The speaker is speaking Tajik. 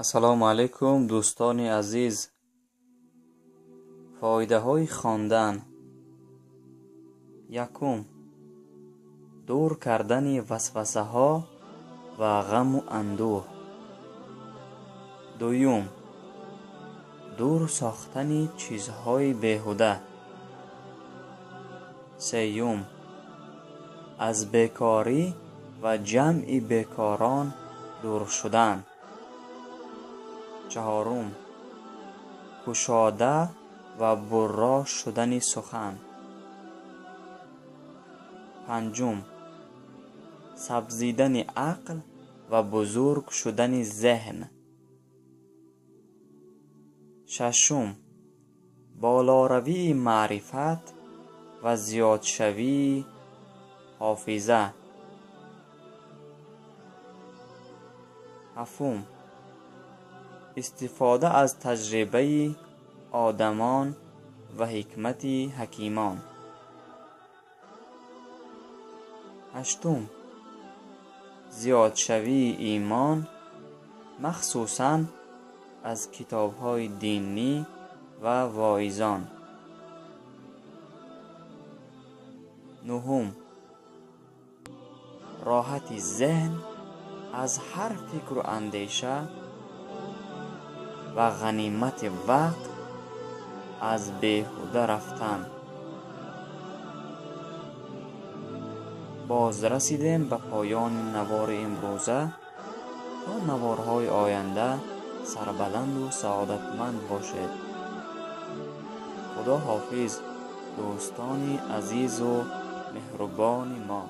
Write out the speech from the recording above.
Ассалому алайкум, дӯстони азиз. Фоидаҳои хондан. Якум: дур кардани васвасаҳо ва ғаму андӯҳ. Дуюм: дур сохтани чизҳои беҳуда. Сеюм: аз бекорӣ ва ҷамъи бекорон дур шудан. Чаҳорум: кушода ва бурро шудани сухан. Панҷум: сабзидани ақл ва бузург шудани зеҳн. Шашум: болоравии маърифат ва зиёдшавии ҳофиза. Ҳафтум: истифода аз таҷрибаи одамон ва ҳикмати ҳакимон. Ҳаштум: зиёдшавии имон, махсусан аз китобҳои динӣ ва воизон. Нуҳум: роҳати зеҳн аз ҳар фикру андеша ва ғанимати вақт аз беҳуда рафтан. Боз расидем ба поёни навори имрӯза. То наворҳои оянда сарбаланду саодатманд бошед. Худо ҳофиз, дӯстони азизу меҳрубони мо.